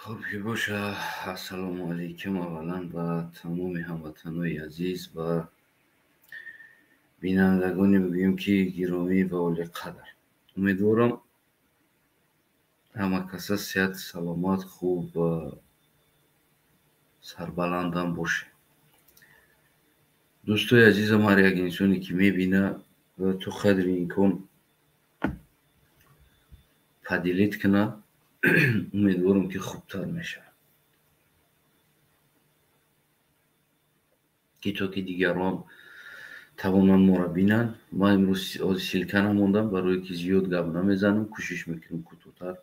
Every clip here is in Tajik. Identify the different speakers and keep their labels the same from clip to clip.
Speaker 1: Хуб ки боша. Ассалому алайкум аввалан ба тамоми ҳамватанои азиз ва бинандагоне бигӯем ки гиромӣ ва олиқадр. Умедворам ҳама каса сиҳату саломат, хуб ва сарбаландам бошед. Дӯстои азизам, ҳар як инсоне ки мебина то қадри имкон поделить кунад, умедворам ки хубтар мешавад, ки то ки дигарон тавонанд моро бинанд. Ман имрӯз ссылка намондам, барое ки зиёд гап намезанам, кӯшиш мекунем кӯтоҳтар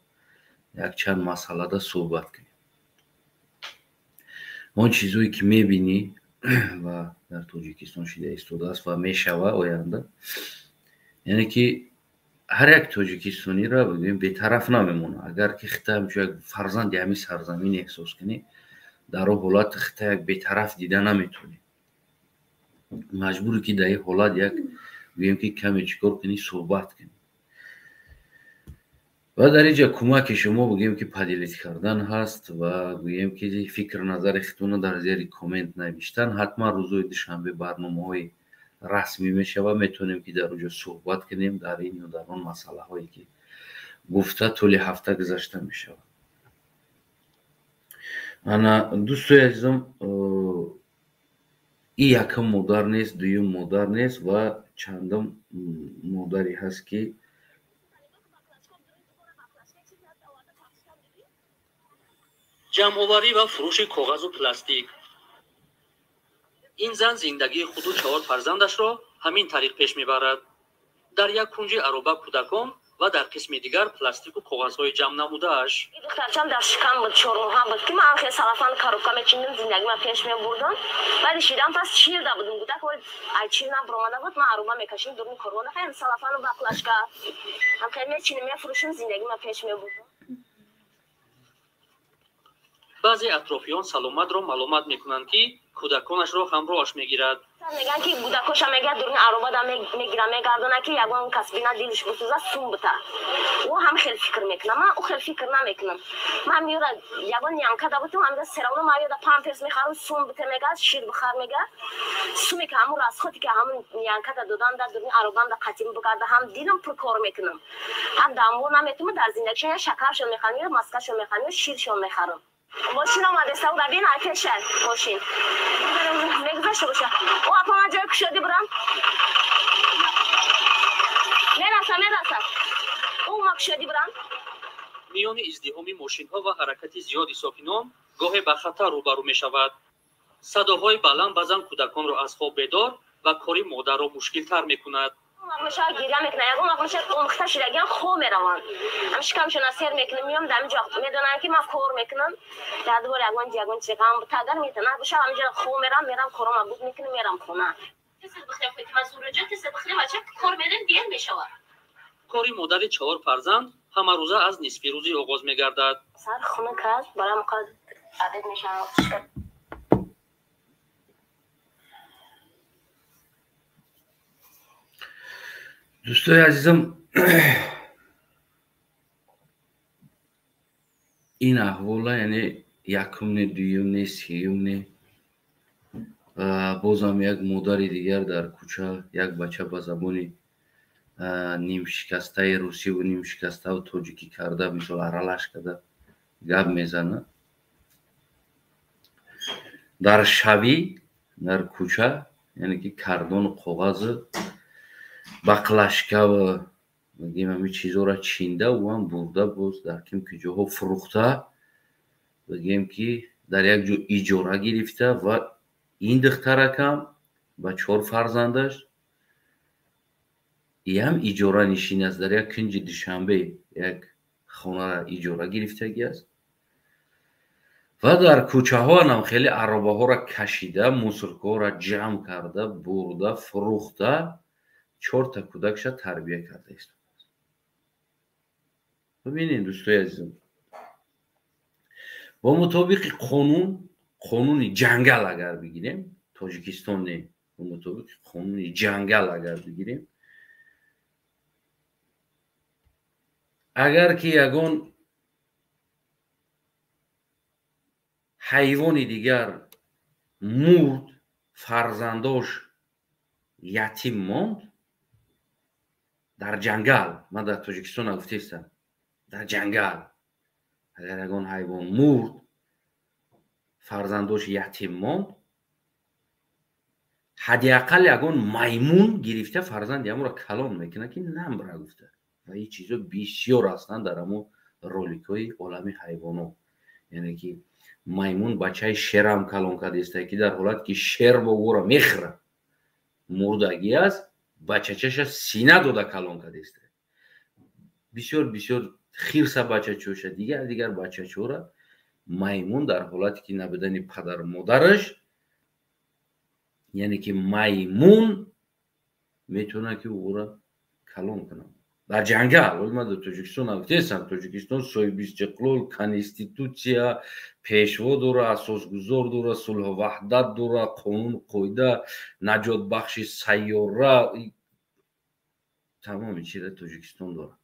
Speaker 1: якчанд масъалада суҳбат кунем. Он чизое ки мебинӣ ва дар Тоҷикистон шида истодааст ва мешава оянда, яъне ки ҳар як тоҷикистониро бигӯем бетараф намемонад. Агар ки хита ҳамчун як фарзанди ҳамин сарзамин эҳсос кунӣ, дар он ҳолат хита як бетараф дида наметавонӣ. Маҷбуре ки дар ин ҳолат як гӯем ки каме чӣ кор кунӣ, суҳбат кунӣ. Ва дар ин ҷа кӯмаки шумо бигӯем ки поделить кардан ҳаст ва гӯем ки фикру назари худтонро дар зери коммент навиштан. Ҳатман рӯзҳои душанбе барномаҳои расмӣ мешавад, метавонем ки дар он ҷо суҳбат кунем дар ин ё дар он масъалаҳое ки гуфта тӯли ҳафта гузашта мешавад. Ана дӯстои азизам, ин якум модар нест, дуюм модар нест ва чандум модаре ҳаст ки
Speaker 2: ҷамъоварӣ ва фурӯши коғазу пластик. Ин зан зиндагии худу чаҳор фарзандашро ҳамин тариқ пеш мебарад. Дар як кунҷи ароба кӯдакон ва дар қисми дигар пластику коғазҳои ҷамъ намудааш.
Speaker 3: Духтарчам дар шикам буд, чормоҳа буд, ки ман хел салафан коробка мечиндам, зиндагима пеш мебурдам. Баъди шидан пас чирда будум, кӯдак ай чир набуромада буд, ман ароба мекашидам, дуруни корвона хел салафану баклажка ҳам хел мечинем, мефурӯшим, зиндагима пеш мебурдам.
Speaker 2: Баъзе атрофиён Саломатро маломат мекунанд, ки кӯдаконашро ҳамроҳаш мегирад.
Speaker 3: Мегӯянд ки кӯдакоша мегӯяд дуруни аробада мегира мегардона, ки ягон кас бина дилш бисӯза, сум бита. Ӯ ҳам хел фикр мекунам, ман ӯ хел фикр намекунам. Ман меёра ягон нянка да бутум, ҳамда серавно ман ёда памперс мехарам, сум бита мегӯяд, шир бихар мегӯяд. Суме ки ҳамун расходе ки ҳамун нянкада додам, дар дуруни аробамда қатим бигарда, ҳам дилам пур кор мекунам, ҳам дамбо наметумам. Дар зиндагишон я шакаршон мехарам, ё маскашон мехарам, ё ширшон мехарам. Мошин омадеста, ӯ бин ай пеша мошин мегузашта боша. Ӯ апа, ман ҷои кушодӣ бурам, мераса, мераса, ӯ ма кушодӣ бурам.
Speaker 2: Миёни издиҳоми мошинҳо ва ҳаракати зиёди сокинон гоҳе ба хатар рӯбарӯ мешавад. Садоҳои баланд баъзан кӯдаконро аз хоб бедор ва кори модарро мушкилтар мекунад.
Speaker 3: Мешавад, гиря мекунад, ягон вақт мешавад, омӯхта шидагиам хоб мераванд. Ҳам шикамшона сер мекунам, меём дар ҳамин ҷо, медонанд ки ман кор мекунам. Дар дувор ягон ягон чизи ғам тагар метана бошад, ҳамин ҷо хоб мерам, мерам корома буд мекунам, мерам хона.
Speaker 2: Кори модари чаҳор фарзанд ҳамарӯза аз нисфирӯзӣ оғоз мегардад.
Speaker 3: Сар хунук аст, барам қад адед мешавам.
Speaker 1: Дӯстои азизам, ин аҳвола яъне якум не, дуюм не, сеюм не. Бозам як модари дигар дар кӯча як бача ба забони нимшикастаи русиву нимшикаставу тоҷикӣ карда, мисол аралаш карда гап мезанад. Дар шавӣ дар кӯча, яъне ки кардону коғазу баклажкаву мегӯем ҳамин чизҳоро чинда, ӯам бурда боз дар ким ки ҷоҳо фурӯхта, бигӯем ки дар як ҷо иҷора гирифта. Ва ин духтаракам ба чор фарзандаш иам иҷоранишин аст, дар як кунҷи Душанбе як хонара иҷора гирифтагӣ аст ва дар кӯчаҳоанам хеле аробаҳоро кашида, мусоркаҳоро ҷамъ карда, бурда фурӯхта, чорта кӯдакша тарбия карда истодааст. Бибинед, дӯстои азизам, бо мутобиқи қонун, қонуни ҷангал агар бигирем, Тоҷикистон не, бо мутобиқи қонуни ҷангал агар бигирем, агар ки ягон ҳайвони дигар мурд, фарзандош ятим монд дар ҷангал, ман дар Тоҷикистон нагуфтестам, дар ҷангал агар ягон ҳайвон мурд, фарзандош ятим монд, ҳадди ақал ягон маймун гирифта фарзанди ҳамонро калон мекунад, ки намбра гуфта. Ва ин чизо бисёр ҳастанд дар ҳамон роликҳои олами ҳайвонот. Яъне ки маймун бачаи шерам калон кардааст, ки дар ҳолате ки шер бо ӯро мехӯрад, мурдагӣ аст, бачачаша сина дода калон кардааст. Бисёр бисёр хирса бачачоша, дигар дигар бачачора маймун дар ҳолате ки набудани падару модараш, яъне ки маймун метавонад ки ӯро калон кунад дар ҷангал. Вале ман дар Тоҷикистон нагуфтестам. Тоҷикистон соҳиби истиқлол, конститутсия, пешво дора, асосгузор дора, сулҳу ваҳдат дора, қонуну қоида, наҷотбахши сайёра, тамоми чиза Тоҷикистон дорад.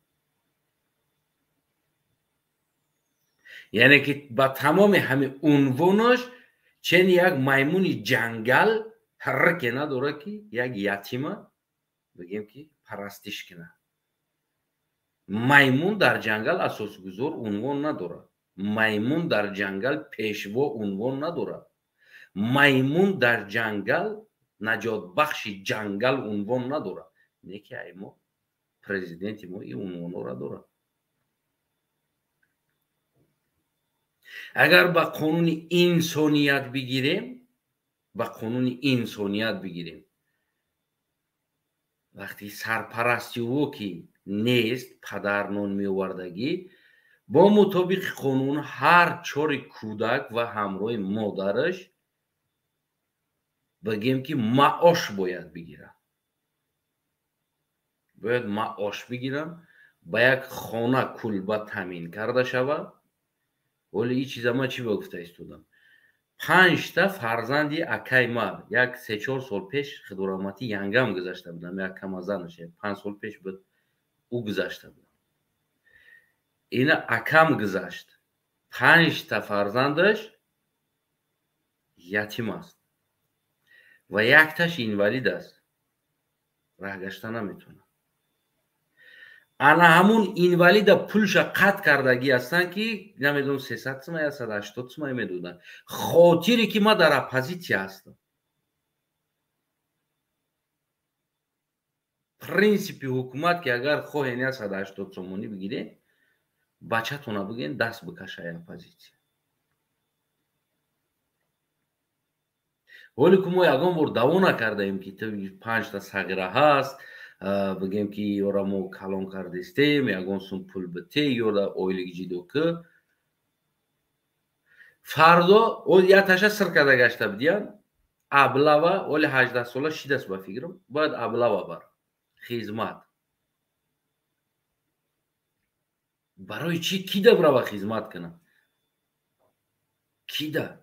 Speaker 1: Яъне ки ба тамоми ҳамин унвонаш чен як маймуни ҷангал ҳарраке надорад, ки як ятима бигем ки парастиш кунад. Маймун дар ҷангал асосгузор унвон надорад, маймун дар ҷангал пешво унвон надорад, маймун дар ҷангал наҷотбахши ҷангал унвон надорад. Не ки ай мо президенти мо ин унвонҳоро дорад. Агар ба қонуни инсоният бигирем, ба қонуни инсоният бигирем, вақти сарпарасти ӯ ки нест, падар нон меовардагӣ, бо мутобиқи қонун ҳар чори кӯдак ва ҳамроҳи модараш бигем ки маош бояд бигирад, бояд маош бигирам, ба як хона кулба таъмин карда шавад. Вале ин чиза ман чӣ ба гуфта истодам? 5 фарзанди акай ма як 3-4 сол пеш худораҳматӣ янгам гузашта будам, як камазанаш 5 сол пеш буд, ӯ гузашта буд. Ина акам гузашт, 5 фарзандаш ятим аст ва якташ инвалид аст, раҳ гашта наметавонад. Ана ҳамун инвалида пулша қатъ кардагӣ ҳастанд, ки намедонам 300 сума я 180 сума медоданд, хотире ки ман дар оппозитсия ҳастам. Принсипи ҳукумат ки агар хоҳен 180 сомонӣ бигиред, бачатона бигӯен даст бикашай оппозитсия. Вале ку мо ягон бор даво накардаем ки 5 сағира ҳаст, бигем ки ёра мо калон кардестем, ягон сум пул бите, ёра ойлик ҷидо ки. Фардо яташа сир карда гашта бидиян, аблава, оли 18 сола шидаст ба фикрам, бояд аблава бар хизмат. Барои чӣ кида бирава хизмат кунад? Кида?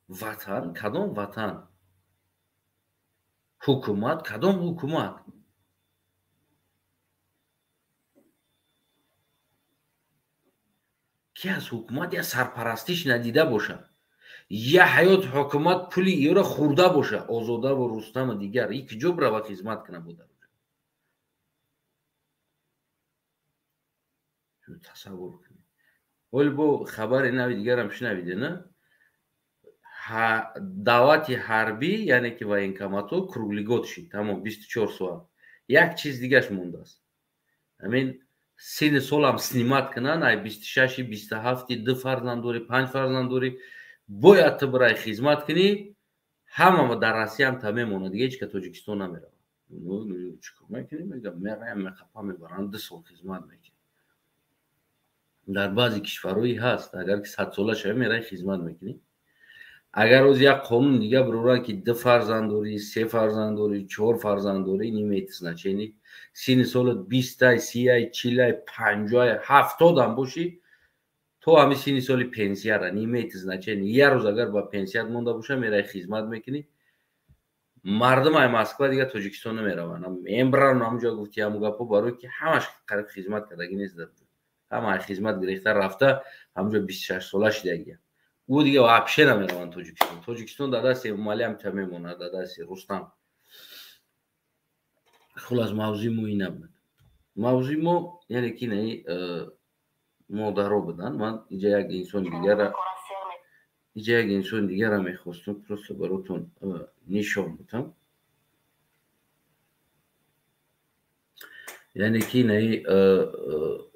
Speaker 1: Ватан, кадом ватан? Ҳукумат, кадом ҳукумат? Ки аз ҳукумат я сарпарастиш надида бошад, я ҳаёт ҳукумат пули ёро хӯрда бошад, Озода ва Рустаму дигар, ин куҷо бирава хизмат кунад буда? Тасаввур кунед. Ҳоле бо хабари нави дигарам шунавиде, на? Даъвати ҳарбӣ, яъне ки военкоматҳо круглый год шид, тамом 24 соат. Як чиз дигаш мондааст. Ҳамин синни солам снимат кунанд, ай 26, 27, 2 фарзанд дорӣ, 5 фарзанд дорӣ, бояд ту бирай хизмат кунӣ, ҳама дар Россияам та мемонад, дига ҳеҷ ка Тоҷикистон намеравад. Чӣ кор мекунӣ? Мегӯям, мераям, меқапа мебаранд, 2 сол хизмат мекунӣ. Дар баъзе кишварҳое ҳаст, агар ки 100 сола шавӣ, мераи хизмат мекунӣ. Агар оз як қонун дига бироранд ки 2 фарзанд дорӣ, 3 фарзанд дорӣ, 4 фарзанд дорӣ, не имеет значения. Синни солат 20, 30, 40, 50, 70 ҳам бошӣ, то ҳамин синни соли пенсияра не имеет значения. Як рӯз агар ба пенсият монда боша, мераи хизмат мекунӣ. Мардум ай Москва дига Тоҷикистон намераванд. Мембран ҳамҷо гуфти ҳамун гапҳо, барои ки ҳамаш қариб хизмат кардагӣ нест дар Ҳама хизмат гирифта рафта, ҳамҷо 26 сола шидагия. Ӯ дига вообще намераванд Тоҷикистон. Тоҷикистон дар дасти Эмомалӣ ҳам та мемонад, дар дасти Рустам. Хулас, мавзӯи мо ин набуд. Мавзӯи мо яъне ки наи модаро буданд. Ман инҷа як инсони дигара инҷа як инсони дигара мехостам просто баротон нишон будам. Яъне ки наи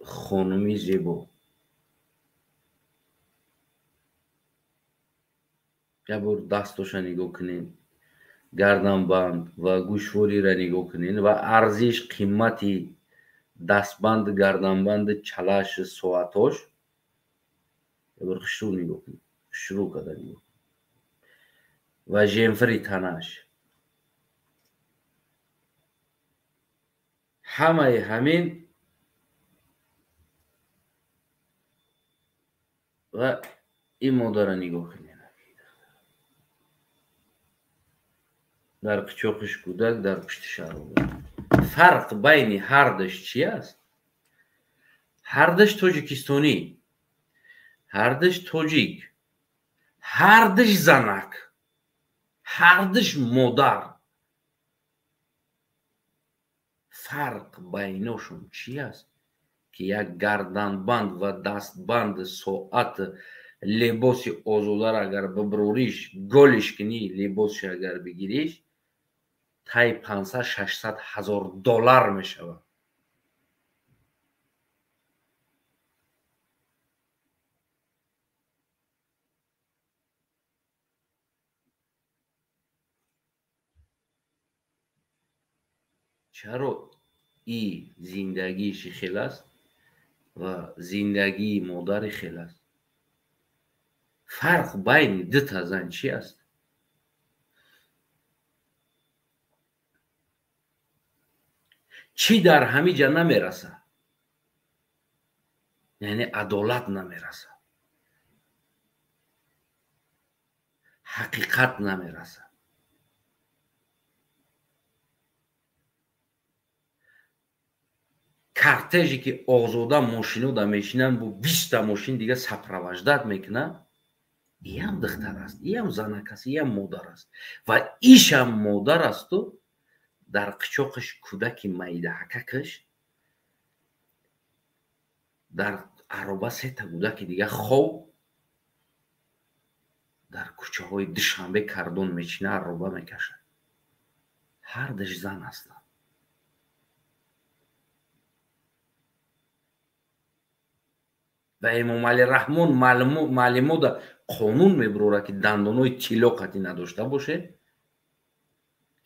Speaker 1: хонуми зебо. Як бор дастоша нигоҳ кунед, гарданбанд ва гӯшвориро нигоҳ кунед ва арзиш қимати дастбанд, гарданбанд, чалаш, соатош як бор хушрӯ нигоҳ кунед, хушрӯ карда нигоҳ кунед ва женфри танаш. Ҳамаи ҳамин ва ин модарро нигоҳ кунед. Дар қичоқиш кӯдак, дар пушти шароба. Фарқ байни ҳардаш чи аст? Ҳардаш тоҷикистонӣ, ҳардаш тоҷик, ҳардаш занак, ҳардаш модар. Фарқ байношон чи аст? Ки як гарданбанд ва дастбанд, соат, либоси озодаро агар биброриш, голиш кунӣ, либосш агар бигириш, таи 500-600 ҳазор доллар мешавад. Чаро и зиндагииши хел аст ва зиндагии модари хел аст? Фарқ байни дута зан чи аст? Чӣ дар ҳамин ҷа намерасад? Яъне адолат намерасад, ҳақиқат намерасад. Кортеже ки озода мошинода мешинанд, бо 20та мошин дига сопровождат мекунад, иам духтар аст, иам занак аст, иам модар аст. Ва ишам модар асту дар қичоқиш кӯдаки майдаҳакакаш, дар ароба сета кӯдаки дига хов, дар кӯчаҳои Душанбе кардон мечина, ароба мекашад. Ҳардаш зан ҳастанд. Ва Эмомалӣ Раҳмон маълумота қонун мебурорад, ки дандонои тилло қатъӣ надошта бошед,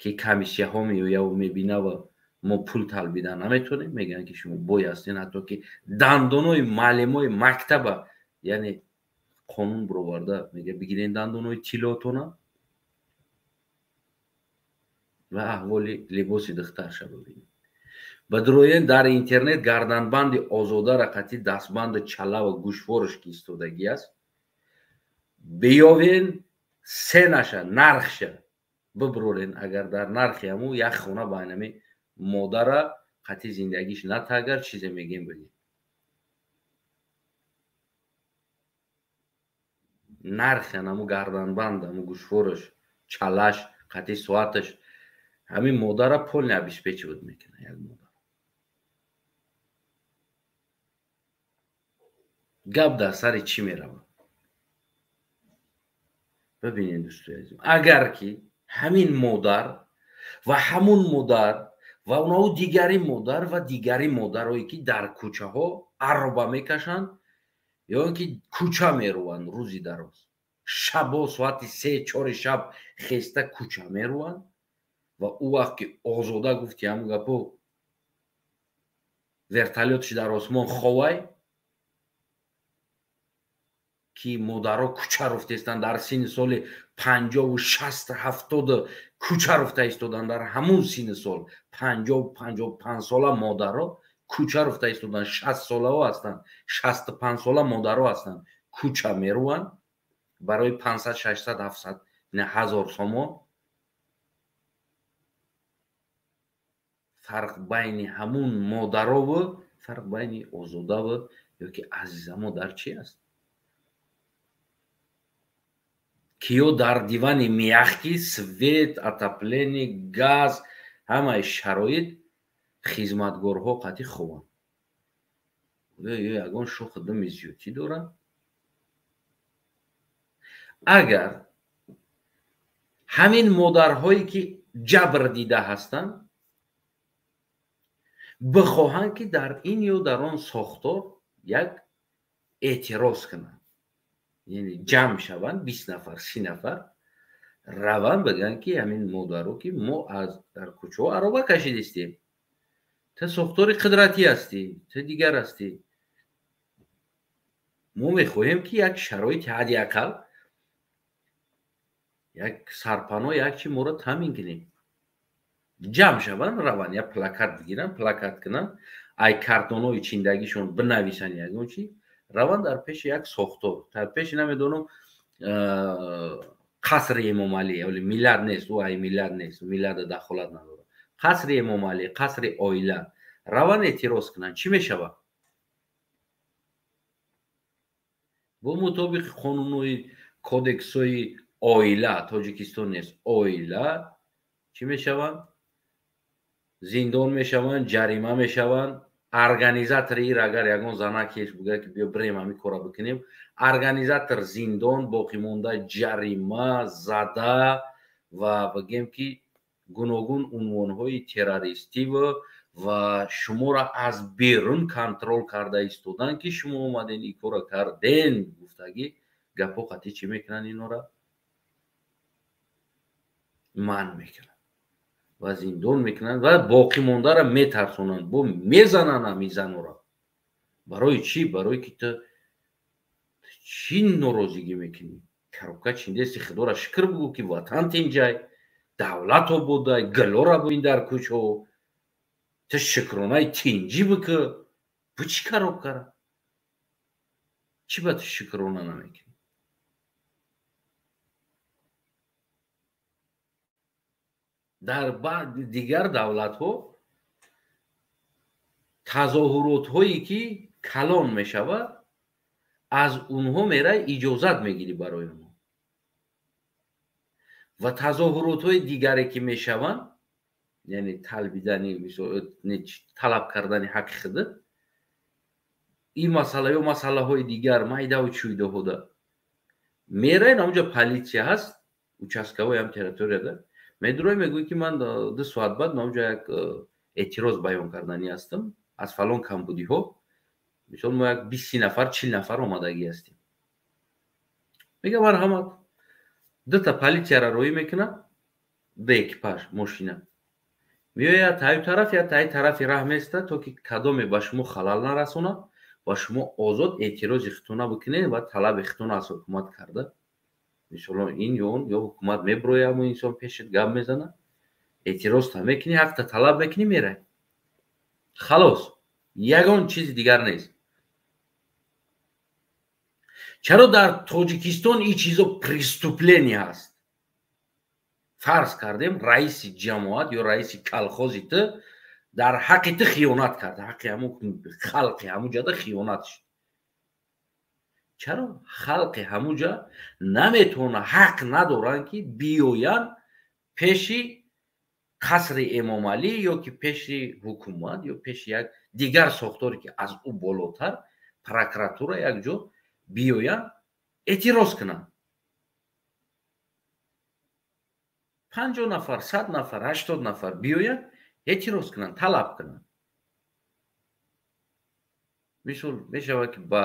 Speaker 1: ки комиссияҳо меояву мебина ва мо пул талбида наметонем. Мегӯянд, ки шумо бой ҳастед, ҳатто ки дандонои маълимои мактаба, яъне қонун буроварда мега бигирен дандонои тиллотона ва аҳволи либоси духтарша бибинед. Ба дуроен дар интернет гарданбанди озодаро қатъи дастбанди чала ва гӯшвораш ки истодагӣ аст, биёвен сенаша, нархша бибурорен. Агар дар нархи ҳамун як хона байнами модара қатъи зиндагиш натагар, чизе мегем бигем. Нархи ҳамун гарданбанд, ҳамун гӯшвораш, чалаш, қатъи соаташ ҳамин модара полный обеспечивать мекунад як модар. Гап дар сари чӣ меравад? Бибинед, дӯстои азизм, агар ки ҳамин модар ва ҳамун модар ва онҳо дигари модар ва дигари модарое ки дар кӯчаҳо ароба мекашанд ё ин ки кӯча мерӯванд рӯзи дароз, шабо соати 3-4 шаб хеста кӯча мерӯванд ва ӯ вақт ки озода гуфти ҳамун гапо вертолётш дар осмон ховай, ки модаро кӯча руфтаистанд дар синни соли 50, 60, 70 кӯча руфта истоданд. Дар ҳамун синни сол 50, 55 сола модаро кӯча руфта истоданд, 60 солаҳо ҳастанд, 65 сола модаро ҳастанд, кӯча мерӯванд барои 500, 600, 700, 1000 сомон. Фарқ байни ҳамун модарову фарқ байни озодаву Ё ки азиза модар чи аст? Киё дар дивани мягкий, свет, отопление, газ, ҳамаи шароит хизматгорҳо қатӣ хобанд. Ё ягон шохи думи зиёдтӣ доранд? Агар ҳамин модарҳое ки ҷабр дида ҳастанд бихоҳанд ки дар ин ё дар он сохтор як эътироз кунанд, яъне ҷамъ шаванд, 20 нафар, 30 нафар раванд, бигӯянд ки ҳамин модаро ки мо аз дар кӯчаҳо ароба кашидистем, ту сохтори қудратӣ ҳастӣ, ту дигар ҳастӣ, мо мехоҳем ки як шароити ҳадди ақал, як сарпаноҳ, як чи моро таъмин кунем. Ҷамъ шаванд, раванд, як плакат бигиранд, плакат кунанд, ай картонҳои чиндагишон бинависанд ягон чи, раванд дар пеши як сохтор, дар пеши намедонам қасри Эмомалӣ, вале миллат нест, ӯ ай миллат нест, миллата дахолат надорад. Қасри Эмомалӣ, қасри оила, раванд эътироз кунанд, чӣ мешавад? Бо мутобиқи қонунҳои кодексҳои оила, Тоҷикистон нест, оила чӣ мешаванд? Зиндон мешаванд, ҷарима мешаванд. Организатори ир агар ягон занак ҳеч бигӯяд ки биё бирем ҳамин корро бикунем, организатор зиндон, боқимонда ҷарима зада ва бигем ки гуногун унвонҳои террористиву ва шуморо аз берун контрол карда истодан ки шумо омаден ин корро карден гуфтагӣ гапҳо қатъӣ чӣ мекунанд? Инора манъ мекунанд ва зиндон мекунанд ва боқимондаро метарсонанд, бо мезананд ҳамин занора. Барои чӣ? Барои ки ту чӣ норозигӣ мекунӣ? Коробка чиндести, худоро шукр бугӯ ки ватан тинҷай, давлат ободай, гилора бин дар кӯчаҳо, ту шукронаи тинҷӣ бикӯ. Бу чӣ коробкара? Чӣ ба ту шукрона намекунӣ? Дар дигар давлатҳо тазоҳуротҳое ки калон мешавад, аз онҳо мерай иҷозат мегирӣ барои онҳо. Ва тазоҳуротҳои дигаре ки мешаванд, яъне талбидани, талаб кардани ҳаққи худ, ин масъала ё масъалаҳои дигар майдаву чӯйдаҳода мерай, онҷо полиция ҳаст, участковой ҳам территорияда медурой, мегӯй ки ман 2 соат баъд онҷо як эътироз баён карданӣ ҳастам аз фалон камбудиҳо. Мисол мо як 20 нафар, 40 нафар омадагӣ ҳастем. Мега марҳамат, дута полицияро роҳӣ мекунад, ду экипаж мошина меояд таи тараф, я таи тарафи раҳ места, то ки кадоме ба шумо халал нарасонад ва шумо озод эътирози худтона бикунед ва талаби худтона аз ҳукумат карда. Мисол ин ё он ё ҳукумат меброяд, ҳамон инсон пешит гап мезанад, эътирозта мекунӣ, ҳақта талаб мекунӣ, мерай. Халос, ягон чизи дигар нест. Чаро дар Тоҷикистон ин чизо преступление ҳаст? Фарз кардем раиси ҷамоат ё раиси колхози ту дар ҳаққи ту хиёнат кард, ҳаққи ҳамун халқи ҳамун ҷода хиёнат шуд. Чаро халқи ҳамун ҷо наметавонад, ҳақ надоранд ки биёянд пеши қасри Эмомалӣ ё ки пеши ҳукумат ё пеши як дигар сохторе ки аз ӯ болотар, прокуратура як ҷо биёянд эътироз кунанд? 50 нафар, 100 нафар, 80 нафар биёянд эътироз кунанд, талаб кунанд. Мисол мешавад ки ба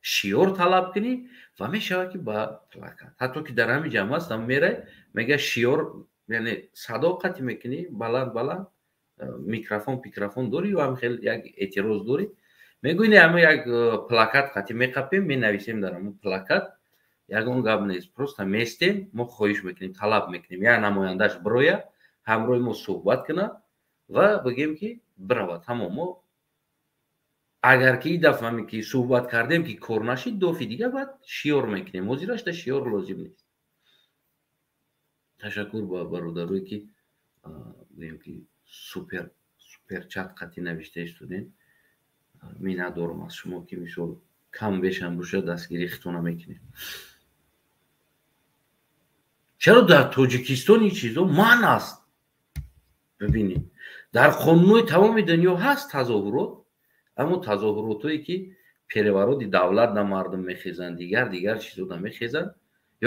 Speaker 1: шиёр талаб кунӣ ва мешавад ки ба плакат. Ҳатто ки дар ҳамин ҷамъ ҳастам, мерай, мега шиёр, яъне садо қатъ мекунӣ, баланд баланд, микрофон пикрофон дорӣ ва ҳам хел як эътироз дорӣ, мегӯӣ не, ҳамин як плакат қатъ меқапем, менависем дар ҳамон плакат, ягон гап нест, просто местем, мо хоҳиш мекунем, талаб мекунем, як намояндаш бирояд, ҳамроҳи мо суҳбат кунад ва бигем ки биравад. Тамом, мо агар ки ин дафъа ҳамин ки суҳбат кардем ки кор нашид, дофи дига баъд шиёр мекунем. Ҳозирашда шиёр лозим нест. Ташаккур ба бародарое ки гӯем ки супер чат қатъӣ навишта истодем. Миннатдорам аз шумо, ки мисол кам бешам бошад, дастгирии хитона мекунед. Чаро дар Тоҷикистон ин чизо манъ аст? Бибинед, дар қонунҳои тамоми дунё ҳаст тазоҳурот, аммо тазоҳуротҳое ки перевороти давлат на мардум мехезанд, дигар чизо намехезанд,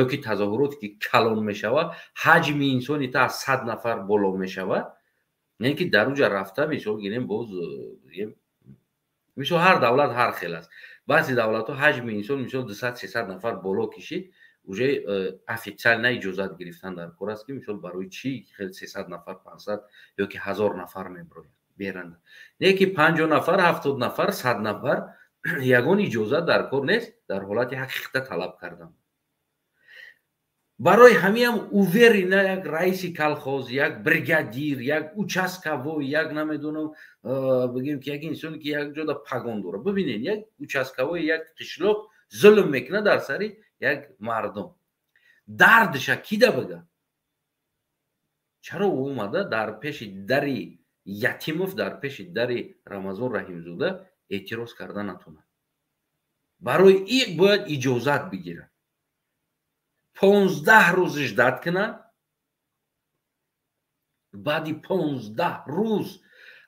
Speaker 1: ё ки тазоҳуроте ки калон мешавад, ҳаҷми инсони та аз 100 нафар боло мешавад, яъне ки дар уҷа рафта, мисол гирем, боз мисол ҳар давлат ҳар хел аст. Баъзе давлатҳо ҳаҷми инсон мисол 200-300 нафар боло кишид, уже официально иҷозат гирифтан дар кор аст, ки мисол барои чӣ хел 300 нафар, 500 ё ки 1000 нафар меброяд беранда. Не ки 50 нафар, 70 нафар, 100 нафар ягон иҷозат дар кор нест, дар ҳолати ҳақиқата талаб кардан. Барои ҳамиам уверена як раиси колхоз, як бригадир, як участковой, як намедонам, бигем ки як инсоне ки як ҷода пагон дорад. Бибинед, як участковой, як қишлоқ зулм мекунад дар сари як мардум. Дардша кида бига? Чаро ӯ омада дар пеши дари Ятимов, дар пеши дари Рамазон Раҳимзода эътироз карда натонад? Барои ин бояд иҷозат бигирад. 15 рӯз ждат кунад. Баъди 15 рӯз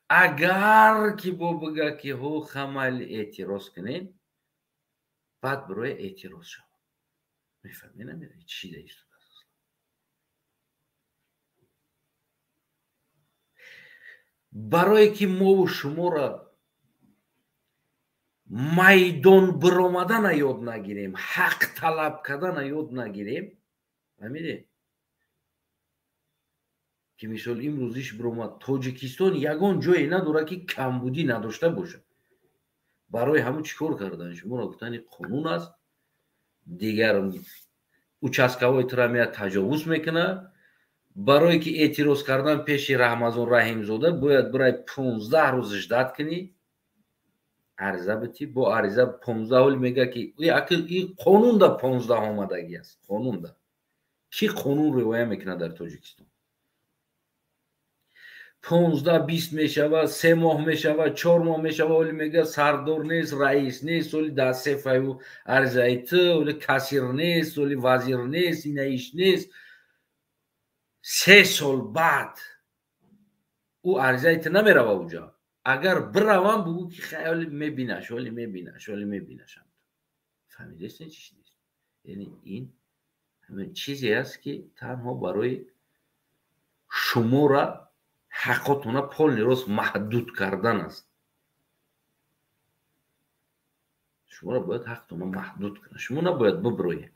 Speaker 1: агар ки бо бига ки ҳо хамал эътироз кунед, баъд бироя эътироз шавад. Мефаҳмед, намедонед чӣ да истодааст. Барое ки мову шуморо майдон биромадана ёд нагирем, ҳақ талаб кардана ёд нагирем, фаҳмидед? Ки мисол имрӯз иш биромад, Тоҷикистон ягон ҷое надорад ки камбудӣ надошта бошад. Барои ҳамун чӣ кор кардан? Шуморо гуфтани қонун аст, дигар участковой тура меяд таҷовуз мекунад. Барое ки эътироз кардан пеши Рамазон Раҳимзода бояд бирай 15 рӯз ждат кунӣ, ариза битӣ, бо ариза 15 ҳол мега ки ин қонунда 15 омадагӣ аст. Қонунда ки қонун ривоя мекунад дар Тоҷикистон? 15-20 мешавад, 3 моҳ мешавад, 4 моҳ мешавад, оли мега сардор нест, раис нест, оли дастсефаю аризаи ту, оли кассир нест, оли вазир нест, инаиш нест. 3 сол баъд ӯ аризаи ту намерава уҷа. Агар биравам, бугӯ ки хаёли мебинаш, оли мебинаш, оли мебинаш. Фаҳмидастед чӣ чиз? Яъне ин ҳамин чизе аст ки танҳо барои шумора ҳаққотона полный рост маҳдуд кардан аст. Шуморо бояд ҳақтона маҳдуд кунад. Шумо набояд биброед.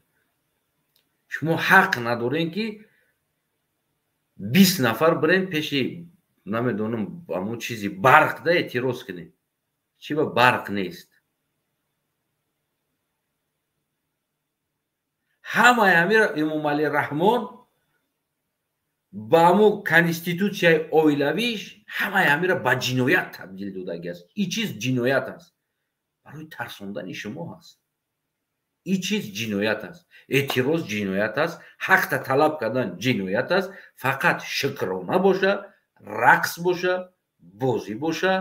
Speaker 1: Шумо ҳақ надоред ки 20 нафар бирен пеши намедонам ҳамон чизи барқ да эътироз кунед. Чӣ ба барқ нест? Ҳамаи ҳамира Эмомалӣ Раҳмон ба ҳамон конститутсияи оилавиш ҳамаи ҳамира ба ҷиноят табдил додагӣ аст. Ин чиз ҷиноят аст. Барои тарсондани шумо аст. Ин чиз ҷиноят аст. Эътироз ҷиноят аст. Ҳақта талаб кардан ҷиноят аст. Фақат шукрона боша, рақс боша, бозӣ боша,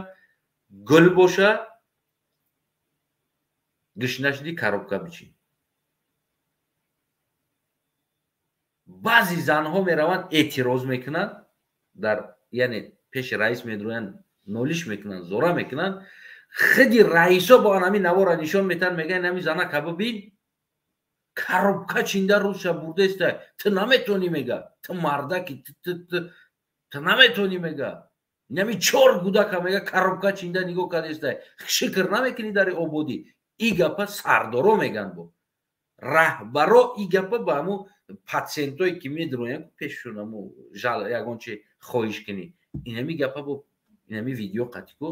Speaker 1: гул боша, гӯш нашуди коробка бичин. Баъзе занҳо мераванд эътироз мекунанд, дар яъне пеши раис медроянд, нолиш мекунанд, зора мекунанд. Худи раисо бо ҳамин навора нишон метаҳанд, мегӯянд ҳамин занака бибин, коробка чинда рӯзша бурдаеста, ту наметонӣ, мега, ту мардаки, ту наметонӣ, мега, инами 4 гудака, мега, коробка чинда нигоҳ кардаеста, шукр намекунӣ дар ободӣ. И гапа сардоро мегӯянд, бо раҳбаро и гапа ба ҳамун патсиентое ки медроянд пешшон ҳамун жал ягон чи хоҳиш кунӣ, инами гапа бо инами видео қатику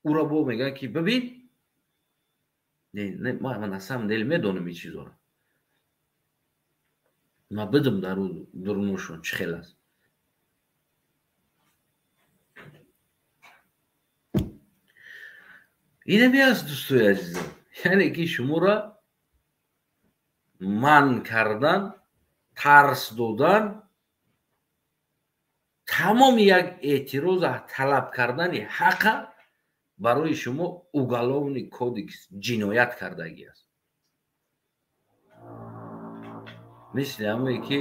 Speaker 1: ура бо мегӯянд ки бибин, не, ман на самом деле медонам ин чизоро, ман бидум дар дуруношон чӣ хел аст. Инами аст, дӯстои азизам, яъне ки шуморо манъ кардан, тарс додан, Тамоми як эътироз талаб кардани ҳақа барои шумо уголовный кодекс ҷиноят кардагӣ аст. Мисли ҳамое ки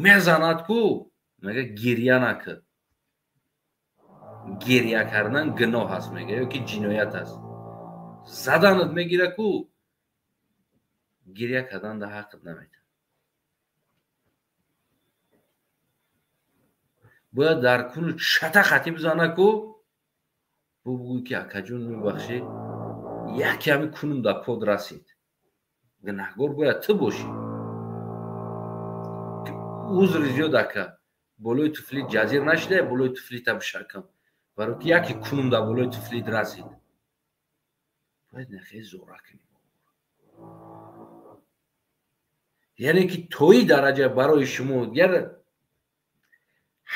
Speaker 1: мезанад ку, мега гирья накун. Гирья кардан гуноҳ аст, мега, ё ки ҷиноят аст. Заданат мегира ку, гирья кардан да ҳаққат наметавад. Бояд дар куну шата хати бизана ку, бугӯй ки акаҷон мебахшӣ, яке ҳами кунум дар под расид. Гунаҳгор бояд ту бошӣ. Узри зиёд ака, болои туфли ҷазир нашида, болои туфлита бишакам, барои ки яке кунум дар болои туфлит расид. Бояд нахе зора кунем. Яъне ки тои дараҷа барои шумо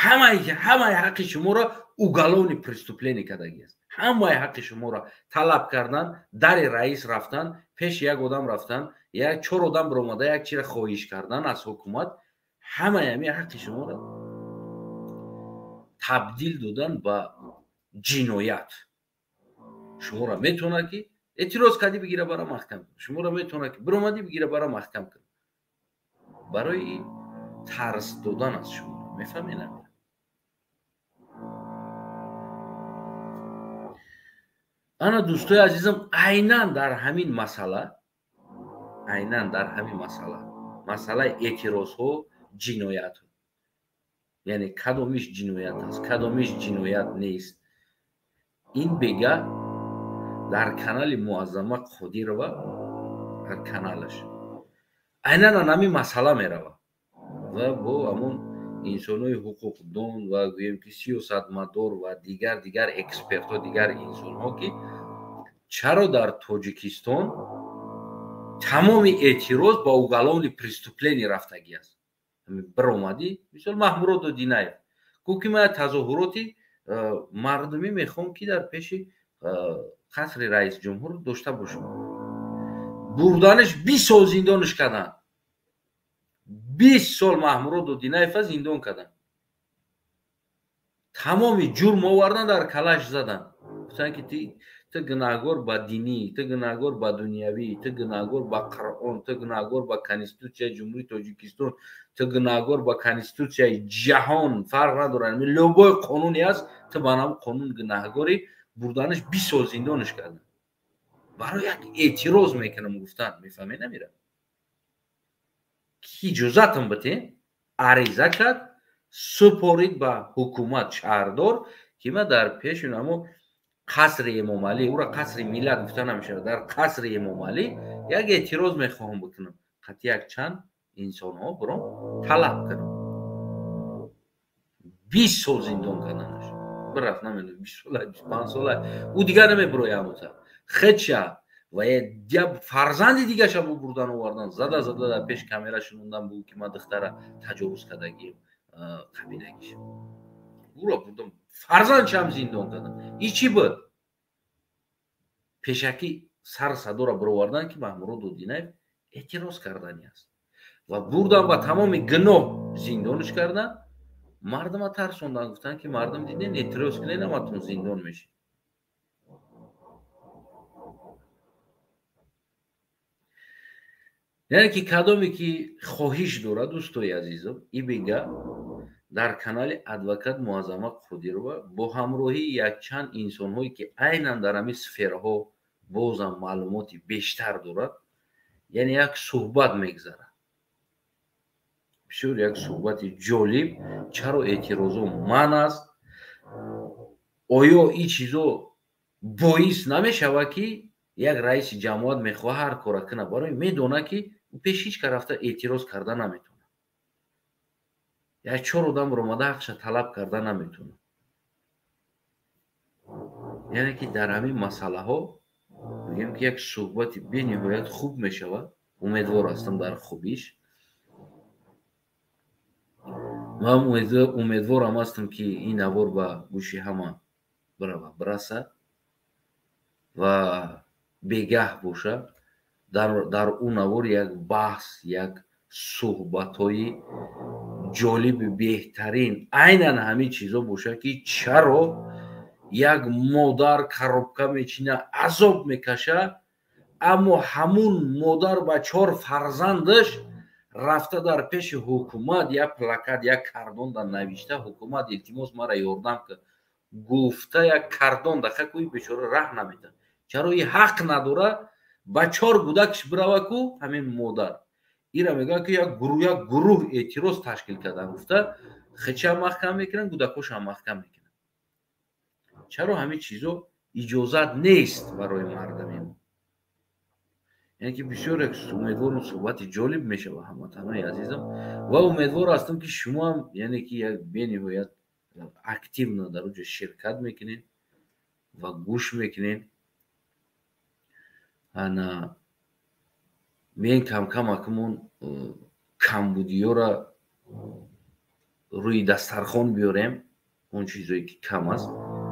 Speaker 1: ҳамаи ҳаққи шуморо уголовный преступление кардагӣ аст. Ҳамаи ҳаққи шуморо талаб кардан, дари раис рафтан, пеши як одам рафтан, як чор одам биромада як чиро хоҳиш кардан аз ҳукумат, ҳамаи ҳамин ҳаққи шуморо табдил додан ба ҷиноят. Шуморо метавонад ки эътироз кардӣ бигира бара маҳкам кун. Шуморо метавонад ки биромадӣ бигира бара маҳкам кун. Барои тарс додан аз шумо. Мефаҳмед? Ана дӯстои азизам, айнан дар ҳамин масъала, айнан дар ҳамин масъала, масъалаи эътирозҳо, ҷиноятҳо, яъне кадомиш ҷиноят аст, кадомиш ҷиноят нест, ин бега дар канали Муаззама Қодирова, дар каналаш айнан ҳамин масъала меравад ва бо ҳамон инсонҳои ҳуқуқдон ва гӯем ки сиёсатмадор ва дигар экспертҳо, дигар инсонҳо, ки чаро дар Тоҷикистон тамоми эътироз ба уголовный преступление рафтагӣ аст. Биромадӣ, мисол Маҳмурод Одинаев гуфт ки ман тазоҳуроти мардумӣ мехоҳам ки дар пеши қасри раисҷумҳур дошта бошам. Бурданаш 20 сол зиндонаш карданд. 20 сол Маҳмурод Одинаева зиндон карданд. Тамоми ҷурм овардан, дар калаш заданд. Гуфтанд ки ту гунаҳгор ба динӣ, ту гунаҳгор ба дунявӣ, ту гунаҳгор ба Қуръон, ту гунаҳгор ба Конститутсияи Ҷумҳурии Тоҷикистон, ту гунаҳгор ба Конститутсияи ҷаҳон, фарқ надорад. Любой қонуне аст, ту ба ҳамон қонун гунаҳгорӣ. Бурданаш 20 сол зиндонаш карданд. Барои як эътироз мекунам гуфтанд, мефаҳмед намира? Ки иҷозатам бите, ариза кард, супорид ба ҳукумат шаҳрдор, ки ман дар пеши ҳамо қасри Эмомалӣ, ӯро қасри миллат гуфта намешавад, дар қасри Эмомалӣ як эътироз мехоҳам бикунам, қатъи як чанд инсонҳо биром талаб кунам. 20 сол зиндон карданаш. Бирафт, намедонам, 20 сола, 25 сола, ӯ дигар намебирояд ҳамута. Хеча ва я фарзанди дигаша бурдан овардан, зада зада дар пеш камера шунондан, бугӯ ки ман духтара таҷовуз кардагием, қабилагиш. Ӯро бурдан, фарзандшам зиндон кардан. Ин чӣ буд? Пешакӣ сар садоро бировардан ки Маҳмурод Одинаев эътироз кардани аст. Ва бурдан ба тамоми гуноҳ зиндонаш кардан, мардума тарсондан, гуфтанд ки мардум диден эътироз кунед, ҳаматон зиндон мешед. Яъне ки кадоме ки хоҳиш дорад, дӯстои азизам, и бега дар канали адвокат Муаззама Қодирова бо ҳамроҳии якчанд инсонҳое ки айнан дар ҳамин сфераҳо бозам маълумоти бештар дорад, яъне як суҳбат мегзарад. Бисёр як суҳбати ҷолиб, чаро эътирозҳо манъ аст, оё ин чизо боис намешавад ки як раиси ҷамоат мехоҳад ҳар кора кунад, барои медонад ки ӯ пеш ҳеҷ кас рафта эътироз карда наметавонад. Як чор одам омада ҳақша талаб карда наметавонад. Яъне ки дар ҳамин масъалаҳо мегӯем ки як суҳбати бениҳоят хуб мешавад. Умедвор ҳастам дар хубиш. Ман умедворам ҳастам ки ин навор ба гӯши ҳама бирава, бирасад ва бегаҳ бошад. Дар ӯ навор як баҳс, як суҳбатҳои Ҷолиби беҳтарин айнан ҳамин чизо бошад, ки чаро як модар коробка мечина, азоб мекаша, аммо ҳамун модар ба чор фарзандаш рафта дар пеши ҳукумат як плакат, як кардон дар навишта: «Ҳукумат, илтимос, мара ёрдам кар», гуфта як кардон даха ку бечора раҳ намедиҳад. Чаро и ҳақ надора ба чор гудакш бирава ку ҳамин модар? Ира мегӯяд, ки як гурӯҳ эътироз ташкил кардан, гуфта хича маҳкам мекунанд, гудакошам маҳкам мекунанд. Чаро ҳамин чизо иҷозат нест барои мардами мо? Яъне ки бисёр як умедворам, суҳбати ҷолиб мешавад, ҳамватанои азизам, ва умедвор ҳастам, ки шумоам, яъне ки як бениҳоят активно дар оҷо ширкат мекунед ва гӯш мекунед. Ана мен камкам акмон камбудиёра рӯи дастархон биёрем, он чизое ки кам аст,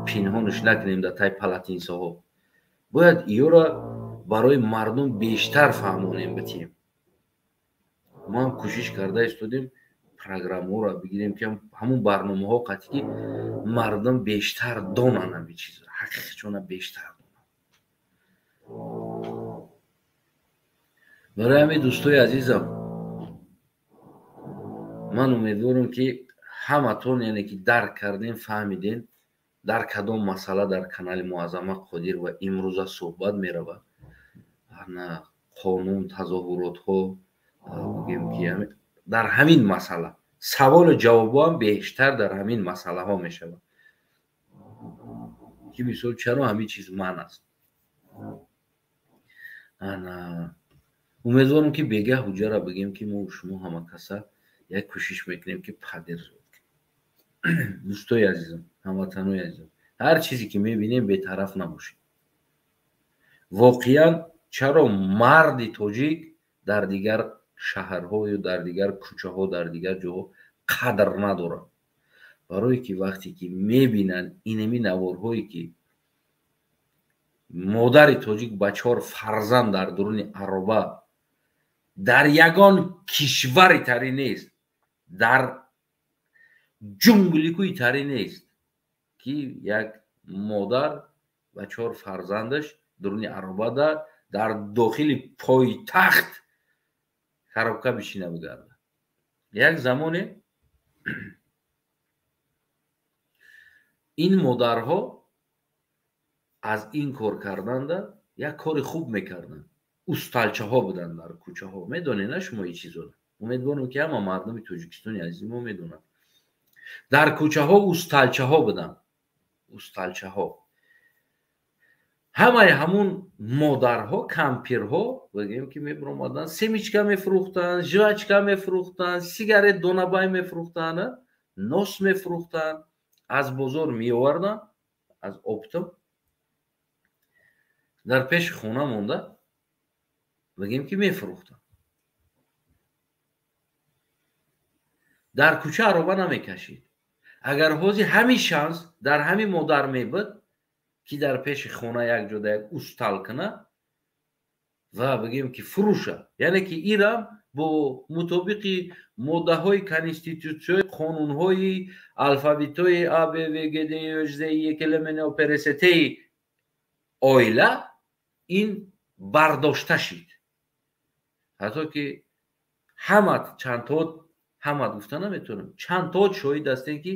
Speaker 1: пинҳонаш накунем дар тай палатинсаҳо. Бояд иёра барои мардум бештар фаҳмонем, битием. Мо ҳам кӯшиш карда истодем программаҳоро бигирем, ки ҳамун барномаҳо қатъи ки мардум бештар донанд, ҳамин чизро ҳақиқатшона бештар донанд. Барои ҳамин, дӯстои азизам, ман умедворам, ки ҳаматон, яъне ки дарк кардем, фаҳмидем, дар кадом масъала дар канали Муаззама Қодир ва имрӯза суҳбат меравад. Қонун, тазоҳуротҳо, бигем ки дар ҳамин масъала саволу ҷавобҳо ҳам бештар дар ҳамин масъалаҳо мешавад, ки мисол чаро ҳамин чиз ман аст. Умедворам, ки бегаҳ ҳуҷҷара бигем, ки мо шумо ҳама каса як кӯшиш мекунем, ки падирзод кунем. Дӯстои азизам, ҳамватанои азизам, ҳар чизе ки мебинем, бетараф набошем. Воқеан чаро марди тоҷик дар дигар шаҳрҳо ё дар дигар кӯчаҳо, дар дигар ҷоҳо қадр надорад? Барое ки вақте ки мебинанд инами наворҳое, ки модари тоҷик ба чор фарзанд дар дуруни ароба, дар ягон кишвари тари нест, дар ҷунгликӯи тари нест, ки як модар ба чор фарзандаш дуруни аробада дар дохили пойтахт коробка бишина бигарда. Як замоне ин модарҳо аз ин кор карданда як кори хуб мекарданд. Усталчаҳо буданд дар кӯчаҳо. Медонед на шумо ин чизоро? Умедворам, ки ҳама мардуми Тоҷикистони азизи мо медонанд. Дар кӯчаҳо усталчаҳо буданд. Усталчаҳо. Ҳамаи ҳамун модарҳо, кампирҳо, бигем ки мебиромаданд, семечка мефурӯхтанд, жвачка мефурӯхтанд, сигарет донабай мефурӯхтанд, нос мефурӯхтанд, аз бозор меоварданд, аз оптом дар пеши хона монда, бигем ки мефурӯхтанд. Дар кӯча ароба намекашид. Агар ҳозир ҳамин шанс дар ҳамин модар мебуд, ки дар пеши хона як ҷода як устал кунад ва бигем ки фурӯша, яъне ки ирам бо мутобиқи моддаҳои конститутсияи, қонунҳои алфавитҳои А, Б, В, Г, Д, Е, Ж, З, Е, К, Л, М, Н, О, П, Р, С, Т оила ин бардошта шид. Ҳатто ки ҳамат чандтот, ҳамат гуфта наметавонам, чандтот шоҳид ҳастем, ки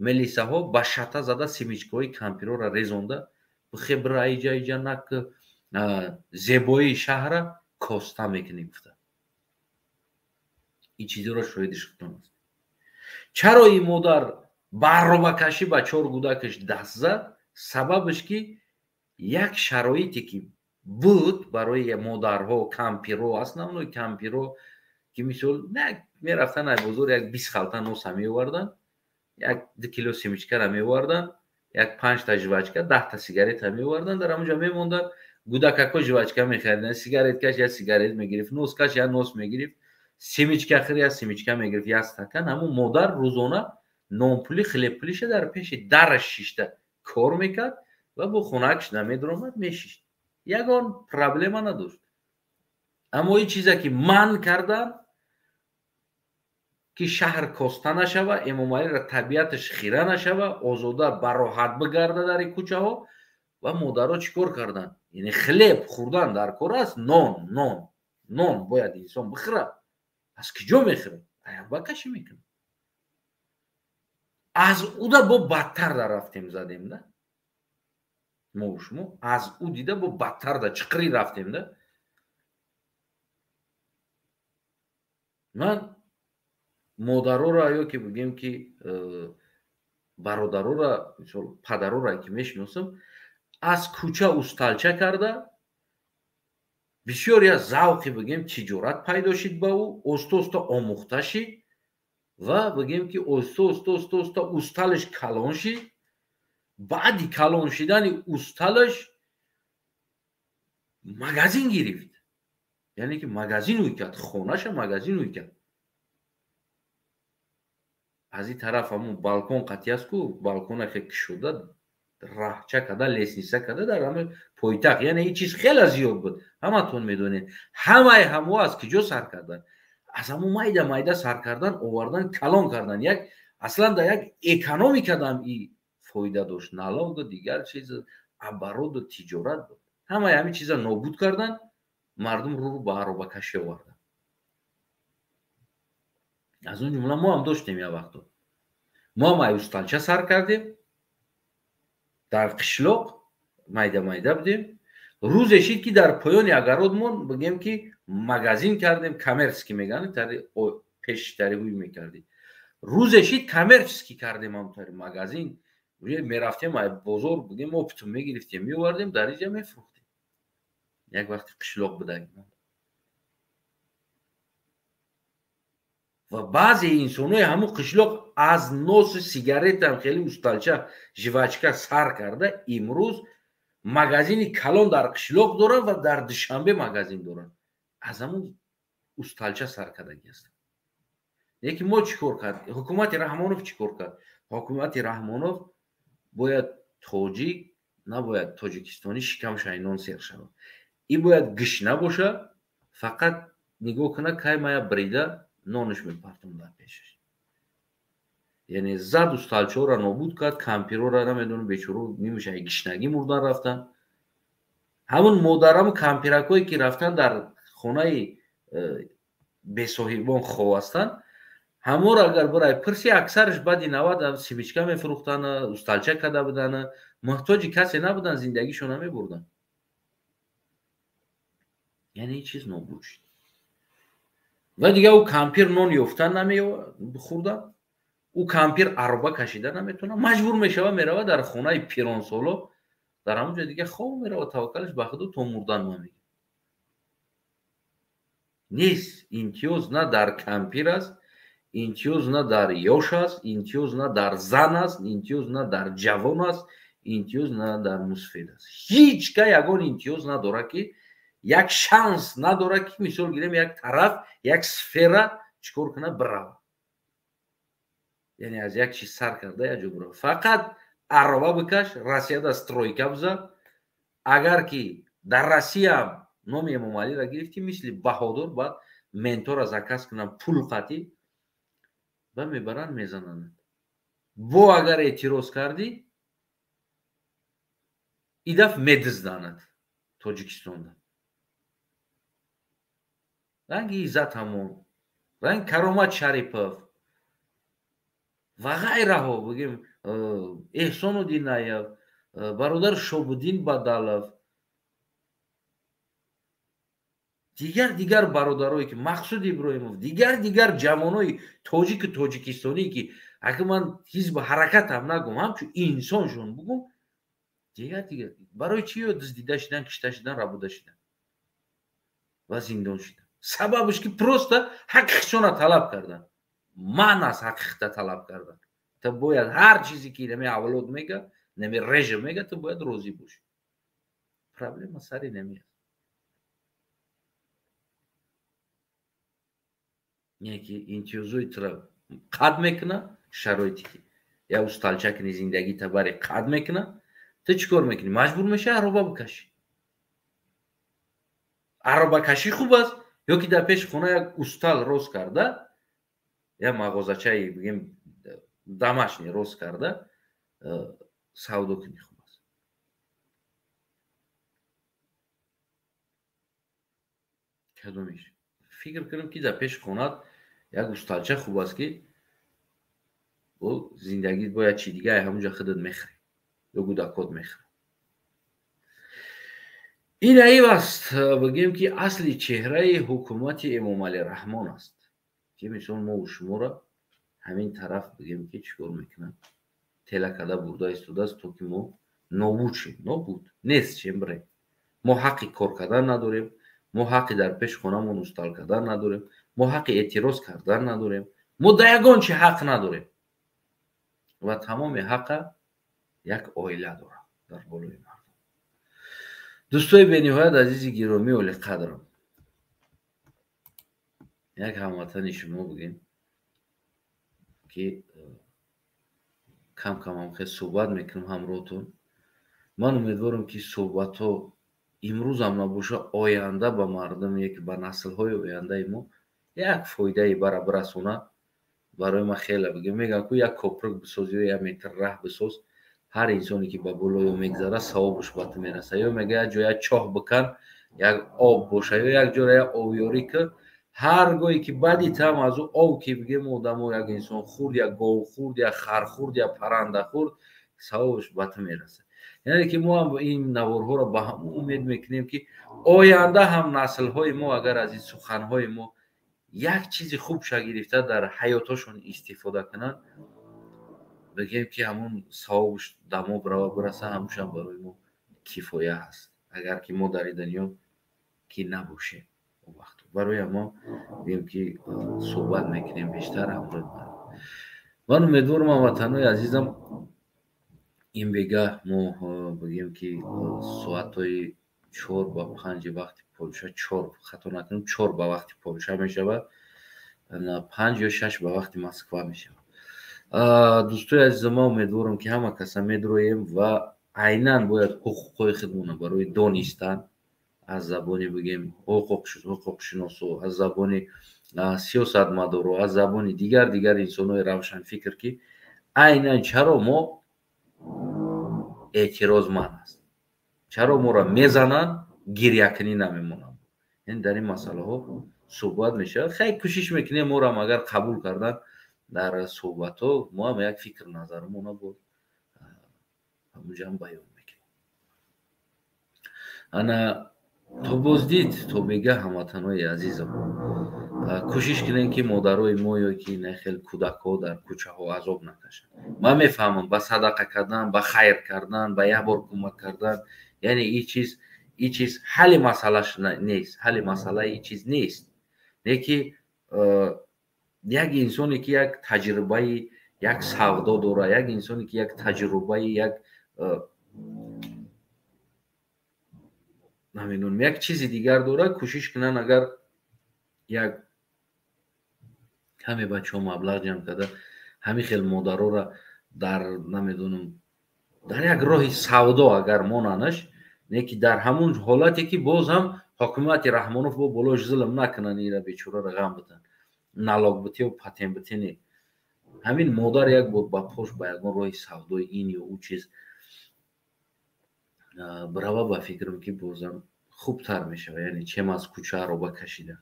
Speaker 1: милисаҳо ба шата зада семечкаҳои кампирҳоро резонда, бихебра иҷа иҷа нак зебоии шаҳра коста мекунем, гуфта. Ин чизҳоро шоҳидиш худтон аст. Чаро ин модар ба аробакашӣ ба чор гудакаш даст зад? Сабабаш ки як шароите ки буд барои модарҳо, кампирҳо, основной кампирҳо, ки мисол мерафтан ай бозор, як 20 халта носа меоварданд, як 2 кило семечкара меоварданд, як 5та жвачка, 10та сигарета меоварданд, дар ҳамонҷо мемонданд. Гудакако жвачка мехариданд, сигареткаш як сигарет мегирифт, носкаш як нос мегирифт, семечка хӯр як семечка мегирифт, як стакан. Ҳамун модар рӯзона нонпулӣ, хлебпулиша дар пеши дараш шишта кор мекард ва бо хонаакш намедуромад, мешишт. Ягон проблема надошт. Аммо ин чизе ки манъ карданд, ки шаҳр коста нашава, Эмомалиро табиаташ хира нашава, озода бароҳат бигарда дар ин кӯчаҳо. Ва модаро чӣ кор карданд? Яъне хлеб хӯрдан дар кор аст, нон, нон, нон бояд инсон бихӯрад. Аз киҷо мехӯрад? Аярбакашӣ мекунад. Аз уда бо бадтар дар рафтем задем, да? Мо шумо аз ӯ дида бо бадтар да чиқирӣ рафтем, да? Ман модароро ё ки бигем ки бародароро, мисол падароро ки мешиносам, аз кӯча усталча карда бисёр я завқи бигем тиҷорат пайдо шид ба ӯ, оста оста омӯхта шид ва бигем ки оста оста оста оста усталаш калон шид. Баъди калон шидани усталаш магазин гирифт, яъне ки магазин ӯй кард, хонаша магазин ӯй кард. Аз ин тараф ҳамун балкон қатъи аст ку, балкона хе кушода раҳча карда, лестница карда дар ҳама пойтахт. Яъне ин чиз хеле зиёд буд, ҳаматон медонед. Ҳамаи ҳамо аз киҷо сар кардан? Аз ҳамун майда майда сар кардан, овардан, калон кардан. Як аслан дар як экономика дам и фоида дошт, налогу дигар чиз, обороду тиҷорат буд. Ҳамаи ҳамин чиза нобуд кардан, мардум рӯ ба аробакашӣ овардан. Аз он ҷумла мо ҳам доштем як вақто. Мо ҳам ай усталча сар кардем, дар қишлоқ майда майда будем. Рӯзе шид ки дар поёни агародмон бигем ки магазин кардем, коммерческий мегӯянд, пештари ҳуй мекардем. Рӯзе шид коммерческий кардем, ҳамтари магазин мерафтем, ай бозор бигем оптом мегирифтем, меовардем, дар инҷа мефурӯхтем. Як вақти қишлоқ будагим. Ва баъзе инсонҳои ҳамун қишлоқ аз носи сигаретам хеле усталча жвачка сар карда имрӯз магазини калон дар қишлоқ доранд ва дар Душанбе магазин доранд. Аз ҳамун усталча сар кардагӣ ҳастанд. Лекин мо чӣ кор кард? Ҳукумати Раҳмонов чӣ кор кард? Ҳукумати Раҳмонов бояд тоҷик, набояд тоҷикистонӣ шикамшай нон сер шавад. Ин бояд гишна боша, фақат нигоҳ кунад кай мая брида нонаш мепартом дар пешаш. Яъне зад усталчаҳоро нобуд кард, кампирора намедонам бечоро нимаша гишнагӣ мурдан рафтан. Ҳамун модараму кампиракҳое ки рафтан дар хонаи бесоҳибон хов ҳастанд, ҳаморо агар барай пирси, аксараш баъди 90 семечка мефурӯхтанд, усталча карда буданд, муҳтоҷи касе набуданд, зиндагишон намебурданд. Яъне ин чиз нобуд шуд. Ва дигар ӯ кампир нон ёфтан намехӯрда, ӯ кампир ароба кашида наметавонад, маҷбур мешавад, меравад дар хонаи пиронсоло, дар ҳамон ҷо дигар хоб меравад, таваккалаш ба худо то мурдан мемонад. Нест имтиёз на дар кампир аст, имтиёз на дар ёш аст, имтиёз на дар зан аст, имтиёз на дар ҷавон аст, имтиёз на дар мусфид аст. Ҳеҷ ка ягон имтиёз надорад, ки як шанс надорад, ки мисол гирем як тараф, як сфера чӣ кор кунад, бирава. Яъне аз як чиз сар карда як ҷо бирава. Фақат арова бикаш, Россияда стройка биза. Агар ки дар Россия номи Эмомалиро гирифтӣ, мисли Баҳодур баъд ментора заказ кунанд пул қатӣ ва мебаранд мезананд. Бо агар эътироз кардӣ, и даф медизданад Тоҷикистонда. Ранги Иззат ҳамон, ранги Каромат Шарипов ва ғайраҳо, бигем Эҳсону Динаев, бародар Шобуддин Бадалов, дигар бародарое ки Мақсуд Иброҳимов, дигар ҷавонои тоҷику тоҷикистонӣ ки агар ман ҳизби ҳаракатам нагум, ҳамчун инсоншон бугум, дигар барои чӣ ё дуздида шидан, кишта шидан, рабуда шидан ва зиндон шидан? Сабабаш ки просто ҳақиқшона талаб кардан. Ман аз ҳақиқта талаб кардан. Ту бояд ҳар чизе ки нами авлод мега, нами режим мега, ту бояд розӣ бошӣ. Проблема сари намеаст. Не ки имтиёзои тура қад мекуна, шароите ки я усталча кини зиндагита бари қад мекуна, ту чӣ кор мекунӣ? Маҷбур мешавӣ ароба бикашӣ. Аробакашӣ хуб аст ё ки дар пеши хона як устал рост карда Як мағозачаи бигем домашний рост карда савдо кунӣ хуб аст. Кадомиш? Фикр кунем, ки дар пеши хонат як усталча хуб аст, ки бо зиндагит бо як чи дига ҳамунҷа худат мехӯрӣ ё гудакот мехӯрӣ. Ин аиб аст, бигем, ки асли чеҳраи ҳукумати Эмомалӣ Раҳмон аст, ки мисол мо шуморо ҳамин тараф, бигем, ки чӣ кор мекунад, тела карда бурда истодааст, то ки мо нобуд шем, нобуд нест шем, бирем. Мо ҳаққи кор кардан надорем, мо ҳаққи дар пеши хонамон устал кардан надорем, мо ҳаққи эътироз кардан надорем, мо дар ягон чи ҳақ надорем ва тамоми ҳаққа як оила дорад дар болои мардум. Дӯстои бениҳоят азизи гиромӣ, олиқадрам, як ҳамватани шумо, бигем, ки кам камам хел суҳбат мекунам ҳамроҳтон. Ман умедворам, ки суҳбатҳо имрӯзам набоша, оянда ба мардум, яке ба наслҳои ояндаи мо як фоидае бара бирасонад. Барои ман хеле, бигем, мегӯям, ку як коприк бисоз ё як метр раҳ бисоз, ҳар инсоне ки ба болои ӯ мегзара, савобаш ба ту мераса. Ё мега, як ҷо як чоҳ бикан, як об боша, ё як ҷора як обёрӣ кун, ҳар гоҳе ки баъди там аз ӯ об ки, бигем, одамо, як инсон хӯрд, як гов хӯрд, як хар хӯрд, як парранда хӯрд, савобаш ба ту мерасад. Яъне ки мо ҳам ин наворҳоро ба ҳамон умед мекунем, ки оянда ҳам наслҳои мо агар аз ин суханҳои мо як чизи хубша гирифта дар ҳаётошон истифода кунанд, бигем, ки ҳамон савобш дамо бирава бираса, ҳамушам барои мо кифоя ҳаст, агар ки мо дар ин дунё ки набошем он вақт. Барои ҳамо, бигем, ки суҳбат мекунем бештар ҳамроҳи мардум. Ман умедворам, ҳамватанои азизам, ин бегаҳ мо, бигем, ки соатҳои 4 ба 5 вақти Полша, 4, хато накунам, 4 ба вақти Полша мешавад, 5 ё 6 ба вақти Москва мешавад. Дӯстои азизам, ман умедворам, ки ҳама каса медроем ва айнан бояд ҳуқуқҳои худмона барои донистан аз забони, бигем, ҳуқуқшиносо, аз забони сиёсатмадоро, аз забони дигар дигар инсонҳои равшанфикр, ки айнан чаро мо эътироз манъ аст, чаро моро мезананд, гирякунӣ намемонанд. Яъне дар ин масъалаҳо суҳбат мешавад. Хеле кӯшиш мекунем, моро агар қабул кардан дар суҳбатҳо, мо ҳам як фикр назармона бо ҳамунҷа баён мекунем. Ана то боздид, то бегаҳ, ҳамватанои азизам. Кӯшиш кунем, ки модарои мо ё ки на хел кӯдакҳо дар кӯчаҳо азоб накашанд. Ман мефаҳмам, ба садақа кардан, ба хайр кардан, ба як бор кӯмак кардан, яъне ин чиз ҳалли масъалаш нест, ҳалли масъалаи ин чиз нест. Не ки як инсоне ки як таҷрибаи як савдо дорад, як инсоне ки як таҷрибаи як, намедонам, як чизи дигар дорад, кӯшиш кунанд, агар як каме бачаҳо маблағ ҷамъ карда, ҳамин хел модароро дар, намедонам, дар як роҳи савдо агар монанаш, не ки дар ҳамун ҳолате ки боз ҳам ҳокимияти Раҳмонов бо болош зулм накунанд, ира бечораро ғам битан, налог бите ё патент бите, не, ҳамин модар як бор ба пош ба ягон роҳи савдои ин ё ӯ чиз бирава, ба фикрам, ки бозам хубтар мешавад, яъне чем аз кӯча ароба кашидан.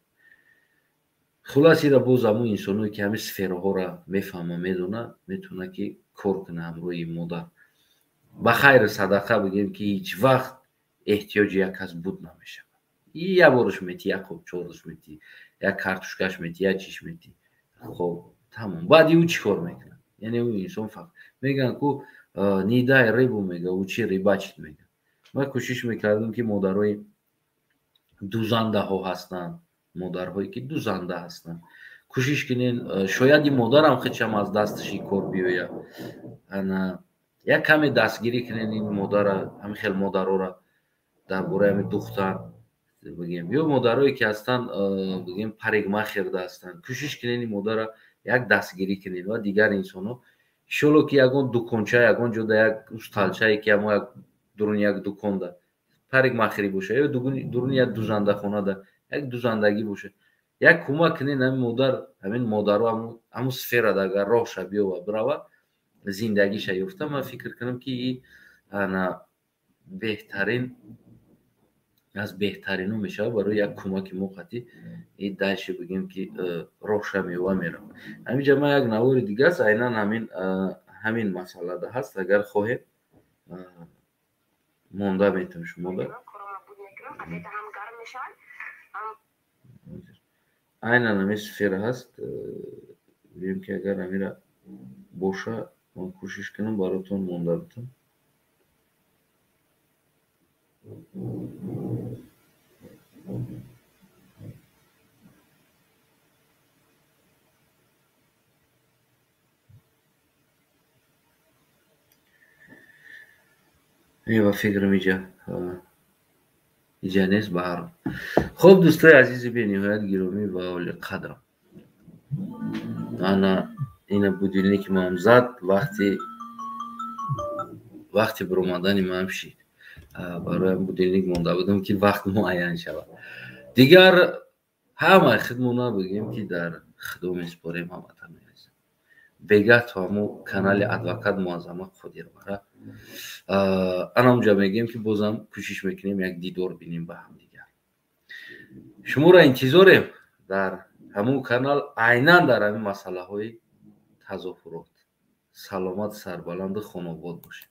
Speaker 1: Хулас, ира боз ҳамун инсоное ки ҳамин сфераҳоро мефаҳма, медона, метавона ки кор куна ҳамроҳи модар ба хайру садақа. Бигем, ки ҳеҷ вақт эҳтиёҷи як кас буд намешавад. Як бораш метӣ, як қоб чораш метӣ, як картошкаш метӣ, як чиш метӣ, хоб, тамом. Баъди ӯ чӣ кор мекунад? Яъне ӯ инсон фақат мегӯянд ку «не дай рыбу, мега, учи рыбачить», мега. Ман кӯшиш мекардам, ки модарои дузандаҳо ҳастанд, модарҳое ки дузанда ҳастанд, кӯшиш кунен, шояд ин модарам худшам аз дасташ ин кор биёяд. Ана як каме дастгирӣ кунен ин модара, ҳамин хел модарора дар бораи ҳамин духтар, бигем, ё модарое ки ҳастанд, бигем, парикмахерда ҳастанд, кӯшиш кунен ин модара як дастгирӣ кунен ва дигар инсонҳо. Иншолло, ки ягон дуконча, ягон ҷода як усталчае, ки ҳамо як дуруни як дуконда парикмахерӣ боша ё дуруни як дузандахонада як дузандагӣ боша. Як кӯмак кунед ҳамин модар, ҳамин модаро ҳамун сферада агар роҳша биёва бирава, зиндагиша ёфта, ман фикр кунам ки ана беҳтарин аз беҳтарино мешавад барои як кӯмаки мо қатӣ и дальше бигем ки роҳша мева меравад. Ҳаминҷа ман як навори дига аст, айнан ҳамин масъалада ҳаст, агар хоҳед монда метавон шумода. Айнан ҳамин сфера ҳаст. Бигем ки агар ҳамира боша, ман кӯшиш кунам баротон монда битам. Ба фикрам иҷа нест ба ҳар ҳол. Хуб, дӯстои азизи бениҳоят гиромӣ ва олиқадрам, ана ина будильники маам зад, вақти биромадани маам шид. Бароям будильник монда будам ки вақт муайян шавад. Дигар ҳамаи худмона бигем ки дар Худо месупорем ҳамватанои азизам. Бегаҳ то ҳамо канали адвокат Муаззама Қодирова. Ана онҷа мегӯем ки бозам кӯшиш мекунем як дидор бинем ба ҳамдигар. Шуморо интизорем дар ҳамун канал айнан дар ҳамин масъалаҳои тазоҳурот. Саломат, сарбаланду хонобод бошед.